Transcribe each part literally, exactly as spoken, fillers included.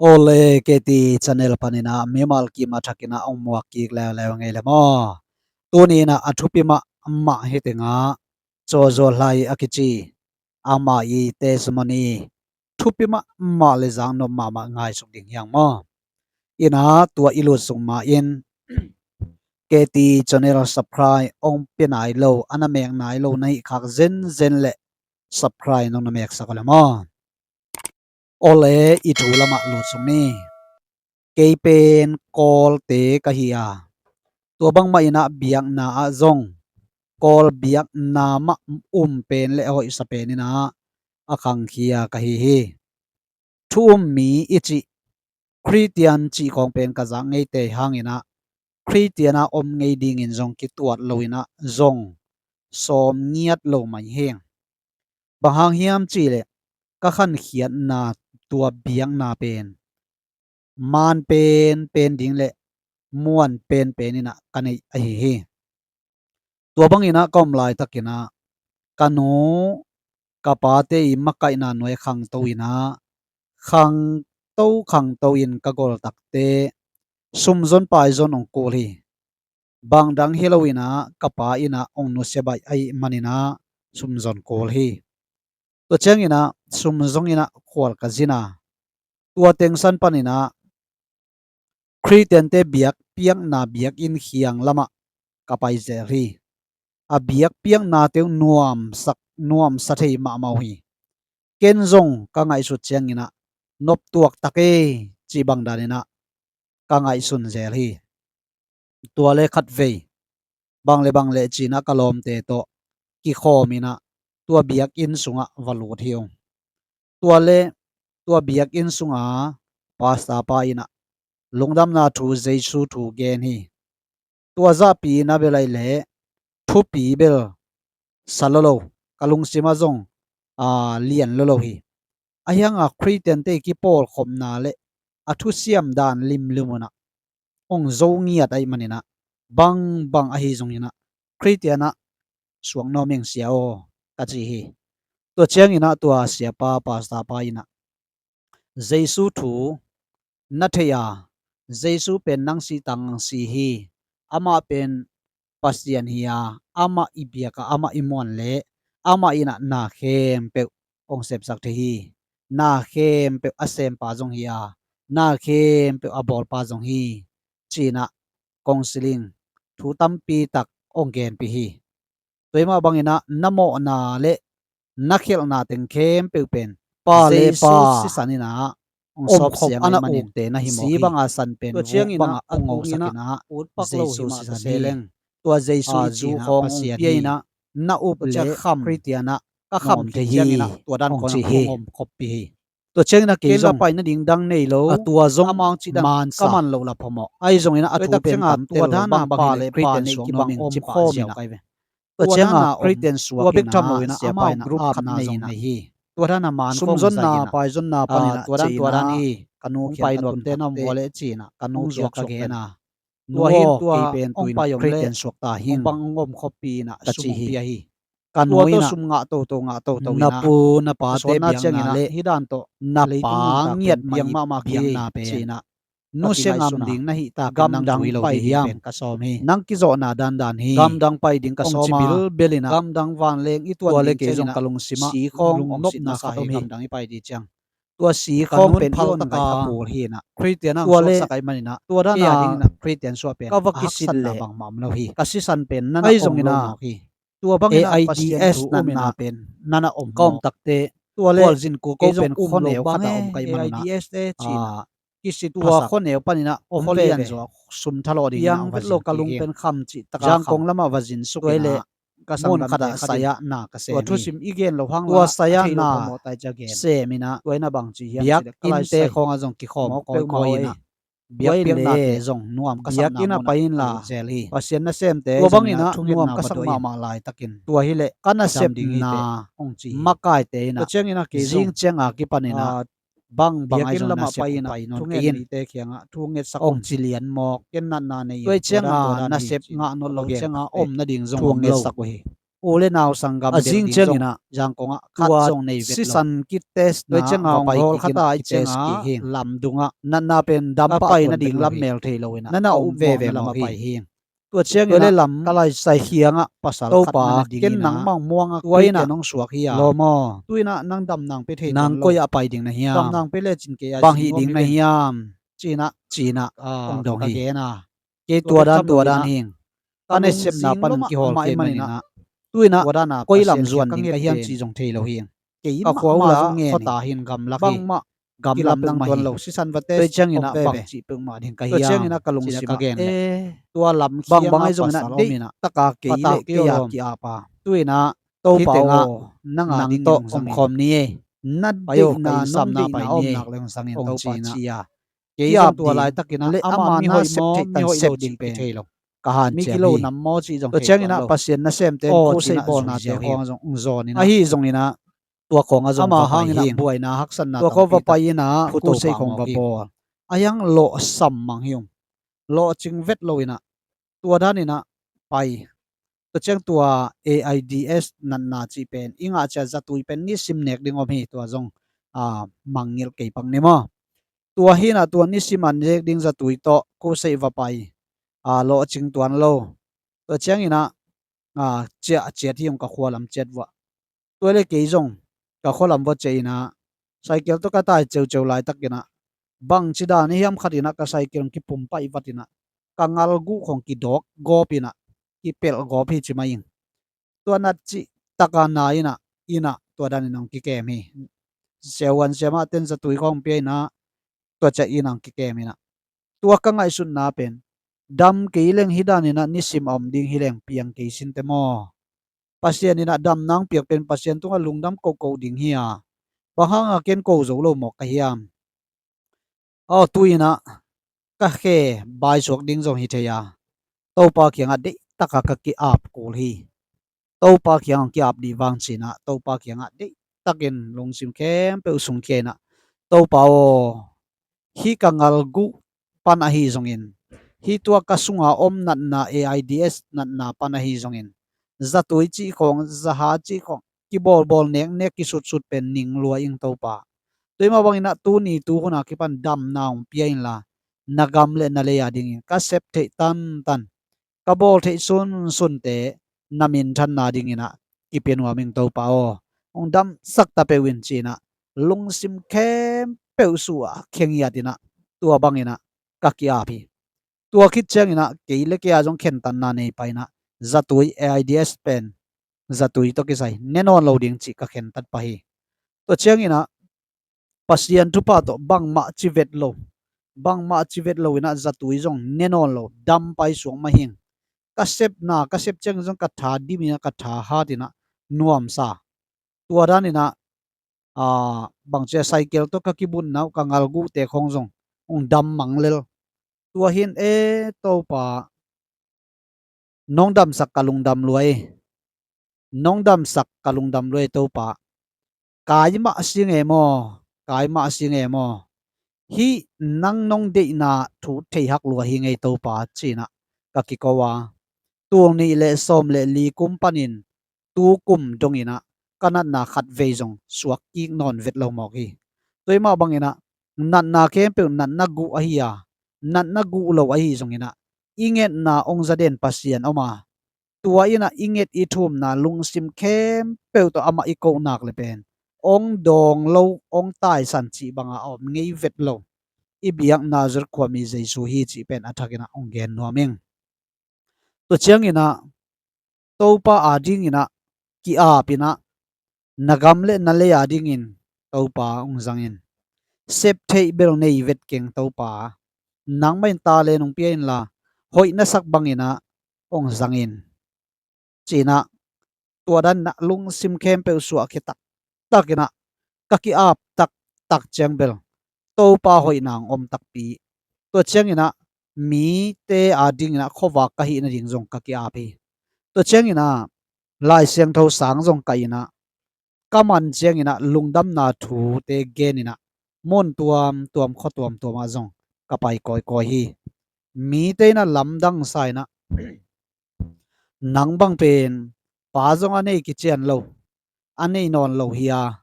Awle, K T channel panin ah mimal kim a thakin ah hong muak kik leuleu ngei le maw. Tuni in ah a thupi mahmah hi teng ah, Cawzawl Hlai a kici ama i testimony thupi mahmah le zaknop mahmah ngaisuk ding hi hang maw. In ah tua i lut sung ma in K T channel subscribe hong pia nai lo, a na mek nai lo na hih khak zenzen le subscribe nong na meksak aw le maw. Awle, i thu lamah lut sung ni. Kei pen Kawlte ka hi a, tua bangmah in ah biakna ah zong Kawl biakna mah um pen le a hoihsa pen in ah a khangkhia ka hi hi. Thu um mi i cih Khristian cih khawng pen ka zak ngei tei hangin ah Khristian a om ngei dingin zong kituat lo in ah zong sawm ngiat lo mai hi. Bang hang hiam cih leh ka khankhiatna tua biakna pen maan penpen ding le muan penpen in ah ka neih ahi hi. Tua bangin ah ka om laitakin ah ka nu ka pate i makaihna nuai khangto in ah khangto khangto in ka gol takte sumzon paizon hong kul hi. Bang dang hi lo in ah ka pa in ah hong nusia baih ahih manin ah sumzon kul hi. Tua ciangin ah sumzong in ah khual ka zin a, tua teng san panin ah Khristiante biakpiakna biakinn khiang lamah ka pai zel hi. A biakpiaknate uh nuamsak nuamsa thei mahmah uh hi. Ken zong ka ngaihsut ciangin ah noptuak tak e cih bang danin ah ka ngaihsun zel hi. Tua le khatvei bang le bang le ci-in ah ka lawmte tawh kikhawm in ah tua biakinn sungah va lut hi ung. Tua le tua biakinn sunga pastor pa in ah lungdamna thu, Jesu thu gen hi. Tua zahpi in ah bel ahih leh thupi bel sa lolo, ka lungsim ah zong a lian lolo hi. Ahi hanga Khristiante i kipawlkhopna le a thusiam dan limlim un ah hong zo ngiat ahih manin ah bangbang ahi zongin ah Khristian ah suak nuam ing sia aw ka ci hi. Tua ciangin ah tua siapa, pastor pa in ah Jesu thu na thei a, Jesu pen nang sih tang si hi. Amah pen Pasian hi a, amah i biak a, amah i muan le amah in ah na khempeuh hong sepsak thei hi. Na khempeuh a sempa zong hi a, na khempeuh a bawlpa zong hi, ci-in ah counseling, thu tampi tak hong genpih hi. Tua hi mah bangin ah na mawhna le na khelhna teng khempeuh pen Pa le Jesu Pa sisan in ah hong sawpsiang ahih manin si banga san pen vuk bangah hong ngosak in ah Jesu sisan hi. Tua Jesu i cihna Pasian hi. Na up le Khristian ah ka kham thei hi, tua dan kong ci hi. Tua ciangin ah kei zong pai nading dang nei lo, a tua zong amau cih dan ka man loh la phamawh. Ahi zongin ah a thu pen tam tel lo, bang Pa le Pa nei kibang om khawm in ah. Tua ciangah Khristian suak in ah siapa in ah apna zong nei hi. Tua dan a man kong zai in ah, tua dan tua dan hi. Ka nu kiang ka tun takte ka nu kiang ka gen a, tua hi, tua hong pai om le Khristian suak ta hi, hong bang hong om khoppi in ah ka ci hi. Ka nu in ah sum ngah toto, ngah toto in ah, na pu na pate biakna le hih dan tawh na pa ngiat biang mahmah biakna pen ci-in ah nusia ngam ding na hih takin nang tui lo ding hiam? Nang kizawhna dandan hi. Gamdang pai ding ka sawm a, bilbel in ah gamdang vanleng i tuan ding ciangin ah ka lungsim ah si khawng lungnopna khat om hi. Gamdang i pai ding ciang tua si khawng pen i hon ngai kha pawl hi in ah, Khristian ah hong suaksak ahih manin ah tua dan a dingin ah Khristian suah pen ka va kisit le bangmah om lo hi. Ka sisan pen na na om lo nawk hi. Tua bangin ah Pasian thu um in ah pen na na om, ka om takte tua le khualzin kua kei zong pen um lo, khuaneu khat a om ka hih manun ah, kisit tua phasak, khuaneu panin ah om veve, khualian zaw a sum thalawh ding in ah va zin kik hi. Ka lung pen kham cih taka Zangkong lamah va zin suk in ah mun khat ah sai-ah na ka sem hi. Tua thusim i gen loh hang tua sai-ah na sem in ah tua in ah bang ci hiam cih leh ka laisai, biakinnte khawngah zong kikhawm kawikawi in ah biakpiaknate zong nuam ka sakna mun ah lut zel hi. Pasian nasemte tua bangin ah nuam ka sak mahmah laitakin tua hi leh ka nasepna makaite in ah zing cianga kipanin ah bangbang ahi zong nasep pai nawn kei in, hong ci lian mawk, tua hi cianga nasep ngah nawn lo cianga om nading zong om lo. U le nau sanggam a zing ciangin ah Zangkong ah khat zong nei vet lo. Sisan kit test na ciang a hong hawl khat a i test kik hi. Lamdung ah natna pen dam pah pai nading lam mel thei lo in ah na na um veve lam a pai hi. Tua ciangin ah lam ka lai sai khiang ah pasal khat na ding in ah ken nang mang muang ah tua in ah nong suak hi a. Lo maw? Tu in ah nang dam nang pe thei nang koi ah pai ding na hiam? Dam nang pe le cin kei a bang hi ding na hiam? Cin ah cin ah ong dong hi. Kei tua dan tua dan hing. Ka ne sepna pan ki hawl kei man in ah. Tu in ah koi lam zuan ding ka hiam ci zong thei lo hing. Kei ka khua uh la khuata hin gamlak hi. Gamlak nang tuan lo sisan va test. Tua ciangin ah bang cih peuhmah ding ka hiam? Tua ciangin ah ka lungsim ah ka gen le tua lam bang bang ai zong in ah deih taka kei le kei a ki-ap a. Tu in ah Topa aw, nang a ding tawh om khawm ni ei. Na deihna nong deihna a omnak le hong zangin Topa ci a. Kei zong tua laitakin ah ama na sep theih tan sep cih pen thei lo. Ka hanciam hi. Tua ciangin ah Pasian nasemte in crusade bawlnate khawng zong hong zawn in ah ahi zongin ah tua khawng ah zong ama hangin ah buaina haksatna tua khawng va pai in ah crusade khawng va bawl. A hiang lawhsam mang hi ung. Lawhcing vet lo in ah tua dan in ah pai. Tua ciang tua AIDS natna cih pen i ngah ciah zatui pen nisim nek ding om hi. Tua zong mangngilh kei pak ni maw? Tua hi in ah tua nisim a nek ding zatui tawh crusade va pai. Lawhcing tuan lo. Tua ciangin ah ciah ciat hi ung ka khua lam ciat vuah. Tua le kei zong ka khua lam vua ciah in ah cycle tawh ka tai ceuceu laitakin ah bangci dan i hiam khat in ah ka cycle kipum paih vat in ah ka ngalguh khawng kidawk gawp in ah kipelh gawp hi ci mah ing. Tua nat cih taka na in ah in ah tua dan in hong kikem hi. Siahuan siamah ten zatui khawng pia in ah tua ciah in ah hong kikem in ah tua ka ngaihsutna pen dam kei leng hi dan in ah nisim a om ding hi leng piang kei sinte maw? Pasian in ah dam nang piak pen Pasian tungah lungdam kohkoh ding hi a, bang hanga ken ko zo lo mawk ka hiam? Aw, tu in ah ka khe baisuak ding zong hi thei a, Topa kiangah deih taka ka ki-ap kul hi. Topa kiangah ki-ap dih vang ci in ah Topa kiangah deih takin lungsim khempeuh sungkhia in ah Topa aw, hih ka ngalguh pan ahi zongin, hih tua ka sunga om natna AIDS natna pan ahi zongin, zatui cih khawng zaha cih khawng kibawlbawl neknek kisutsut pen ning lua ing Topa. Tua mah bangin ah tuni tuhun a kipan damna hong pia inla na gam le na lei a dingin ka sep theih tantan ka bawl theih sunsunte na minthanna dingin ah kipia nuam ing Topa aw. Hong damsak ta peuh in ci in ah lungsim khempeuh suah khengiat in ah tua bangin ah ka ki-ap hi. Tua khit ciangin ah kei le kei a zong khentatna nei pah in ah zatui AIDS pen zatui tawh kisai ne nawn lo ding cih ka khentat pah hi. Tua ciangin ah Pasian thupha tawh bangmah ci vet lo, bangmah ci vet lo in ah zatui zong ne nawn lo, dam paisuak mah hi ing. Ka sepna ka sep ciangin zong ka tha dim in ah ka tha hat in ah nuamsa. Tua dan in ah bangci a cycle tawh ka kibunna uh ka ngalguhte khawng zong hong dam mang lel. Tua hi in e Topa, nong damsak ka lungdam lua hi. Nong damsak ka lungdam lua hi Topa. Kai mah si ngei maw, kai mah si ngei maw? Hih nang nong deihna thu thei hak lua hi ngei Topa ci in ah ka kiko a. Tul nih le sawm le li kum panin tu kum dongin ah ka natna khat vei zong suak kik nawn vet lo mawk hi. Tua mah bangin ah natna khempeuh natna guh ahi a, natna guh lo ahi zongin ah i ngetna hong zaden Pasian om a, tua in ah i nget i thumna lungsim khempeuh tawh amah i koh nak le pen hong dawng lo, hong taisan cih banga a om ngei vet lo i biak Nazareth khuami Jesu hi cih pen a thakin ah hong gen nuam ing. Tua ciangin ah Topa a dingin ah ki-ap in ah na gam le na lei a dingin Topa hong zangin. Sep theih bel nei vet keng Topa, nangmah in talent hong pia inla hoih na sak bangin ah hong zangin ci in ah tua dan in ah lungsim khempeuh suahkhia taktak in ah ka ki-ap taktak ciang bel Topa hoihna hong om takpi. Tua ciangin ah mite a dingin ah khuavak ka hih nading zong ka ki-ap hi. Tua ciangin ah Lai Siangtho sang zong ka in ah ka man ciangin ah lungdamna thute gen in ah mun tuamtuam khua tuamtuam ah zong ka pai kawikawi hi. Mite in ah lamdang sa in ah nang bang pen pa zong a nei kician lo, a nei nawn lo hi a,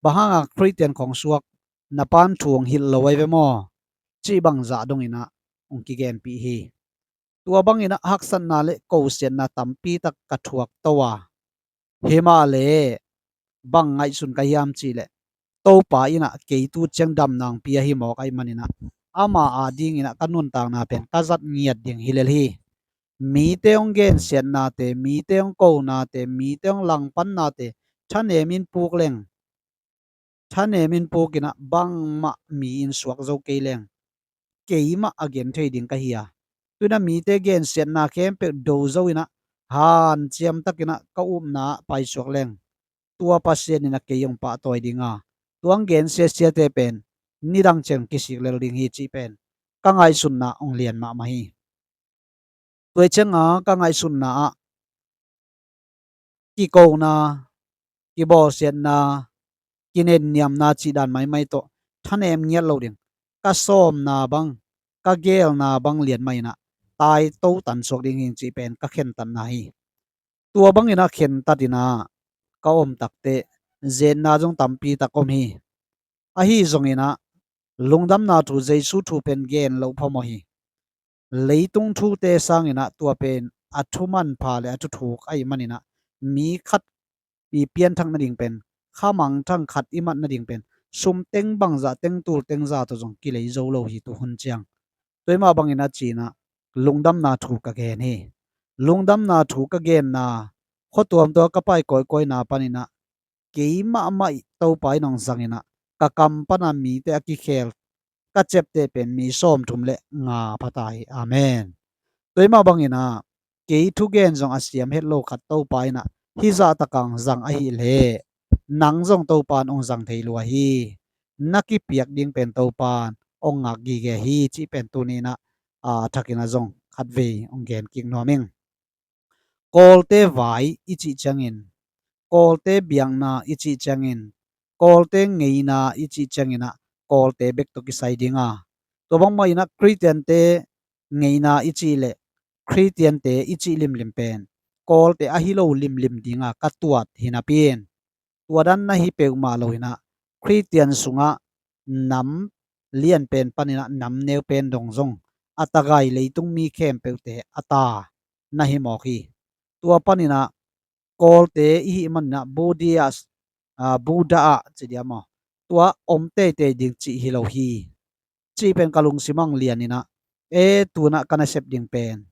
bang hanga Khristian khong suak, na pan thu hong hilh lo ahi ve maw, cih bang zah dongin ah hong kigenpih hi. Tua bangin ah haksatna le kosiatna tampi tak ka thuak to a, himahleh bang ngaihsun ka hiam cihleh, Topa in ah kei tu ciang damna hong pia hi mawk ahih manin ah, ama adingin ah ka nuntakna pen ka zat ngiat ding hi lel hi. Mite hong gensiatnate, mite hong konate, mite hong langpannate thanemin puk leng, thanemin pukin ah bangmah mi in suak zo kei leng, keimah a gen thei ding ka hi a, tu in ah mite gensiatna khempeuh do zo in ah, hanciam takin ah ka upna ah paisuak leng, tua Pasian in ah kei hong pahtawi ding a, tua hong gensiasiate pen nidang ciang kisik lel ding hi cih pen ka ngaihsutna hong lian mahmah hi. Tua cianga ka ngaihsutna ah kikona, kibawlsiatna, kinenniamna cih dan maimai tawh thanem ngiat lo ding, ka sawmna bang, ka geelna bang lian mah in ah taito tansuak ding hi cih pen ka khentatna hi. Tua bangin ah khentat in ah ka om takteh, zetna zong tampi tak om hi. Ahi zongin ah lungdamna thu, Jesu thu pen gen loh phamawh hi. Leitung thute sangin ah tua pen a thu manpha le a thu thuk ahih manin ah, mi khat i pianthak nading pen, khamangthang khat i mat nading pen, sum teng bangzah, teng tul teng za tawh zong kilei zo lo hi tu hun ciang. Tua mah bangin ah ci-in ah lungdamna thu ka gen hi. Lungdamna thu ka genna, khuatuam tawh ka pai kawikawina panin ah, keimahmah ih Topa in hong zangin ah, ka kam pana mite a kikhel, ka ciapteh pen mi sawmthum le nga pha ta hi. Amen. Tua mah bangin ah kei thugen zong a siam het lo khat Topa in ah hih zahtak hong zang ahih leh, nang zong Topa in hong zang thei lua hi. Na kipiak ding pen Topa in hong ngak gige hi cih pen tuni in ah, a thakin ah zong khatvei hong gen kik nuam ing. Kawlte vai i cih ciangin, Kawlte biakna i cih ciangin, Kawlte ngeina i cih ciangin ah Kawlte bek tawh kisai ding a, tua bangmah in ah Khristiante ngeina i cih leh Khristiante i cih limlim pen Kawlte ahi lo limlim dinga ka tuat hi napi in, tua dan na hi peuhmah lo in ah, Khristian sungah nam lian pen panin ah nam neu pen dong zong a tagai leitung mi khempeuhte a ta na hi mawk hi. Tua panin ah Kawlte i hih manin ah Buddha, a, Buddha ah ci dia maw, tua om teitei ding cih hi lo hi. Cih pen ka lungsim ah hong lian in ah, e, tu in ah ka nasep ding pen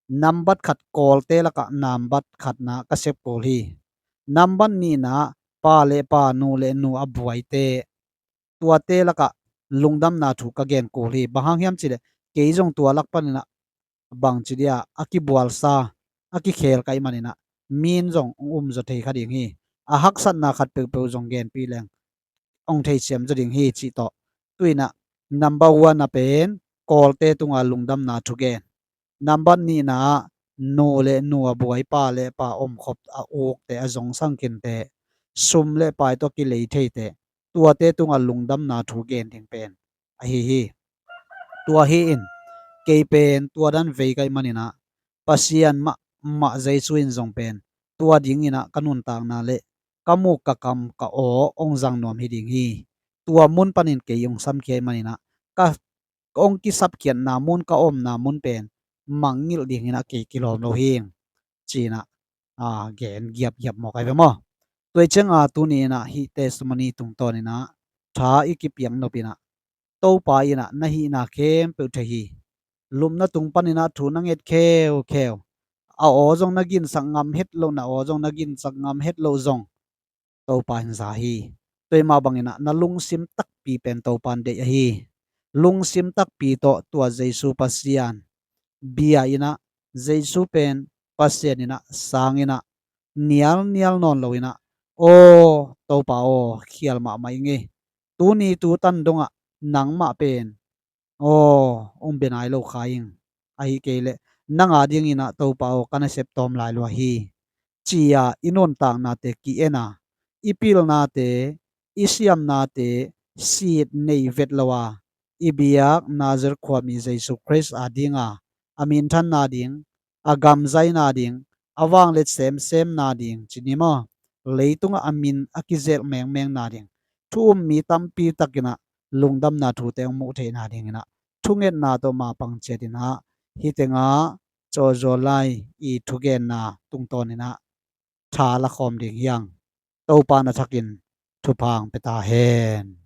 nambat khat Kawlte lakah nambat khatna ka sep kul hi. Nambat nihna pa le pa, nu le nu a buaite, tuate lakah lungdamna thu ka gen kul hi. Bang hang hiam cih leh kei zong tua lak panin ah bangci dia a kibualsa, a kikhel ka hih manin ah, mi in zong hong umzaw thei kha ding hi. A haksatna khat peuhpeuh zong genpih leng hong theisiam zaw ding hi cih tawh, tu in ah number one ah pen Kawlte tunga lungdamna thu gen. Number nihna ah nu le nu a buai, pa le pa omkhop, a ukte, a zong sangkinte, sum le pai tawh kilei theite, tuate tunga lungdamna thu gen ding pen ahi hi. Tua hi in, kei pen tua dan vei ka hih manin ah, Pasian mahmah Jesu in zong pen tua dingin ah ka nuntakna le ka muk ka kam ka aw hong zang nuam hi ding hi. Tua mun panin kei hong samkhia hih manin ah, ka hong kisapkhiatna mun, ka omna mun pen mangngilh dingin ah kei kilawm lo hi, ci-in ah, a, gen giapgiap mawk ahi ve maw. Tua cianga tuni in ah hih testimony tungtawnin ah tha i kipiak nop in ah, Topa in ah na hihna khempeuh thei hi. Lumna tung panin ah thu na nget kheukheu, a aw zong na ginsak ngam het loh, na aw zong na ginsak ngam het loh zong Topa in za hi. Tua mah bangin ah na lungsim takpi pen Topa in deih ahi. Lungsim takpi tawh tua Jesu Pasian bia in ah, Jesu pen Pasian in ah, sang in ah, nialnial nawn lo in ah, aw Topa aw, khial mahmah ing ei. Tuni tutan dongah nangmah pen aw, hong bia nai lo kha ing. Ahih kei leh nang a dingin ah Topa aw, ka nasep tawm lai lua hi, ci-a i nuntaknate ki-en a, i pilnate, i siamnate sit nei vet lo a, i biak Nazareth khuami Jesu Khrist a dinga, a minthanna ding, a gamzaina ding, a vangliat semsem nading ci ni maw, leitungah a min a kizelh mengmeng nading, thu um mi tampi takin ah lungdamna thute hong muh theih nadingin ah thungetna tawh mapang ciatin ah hih tengah Cawzaw lai i thugenna tungtawnin ah tha la khawm ding hi hang. Topa na thakin thupha hong pia ta hen.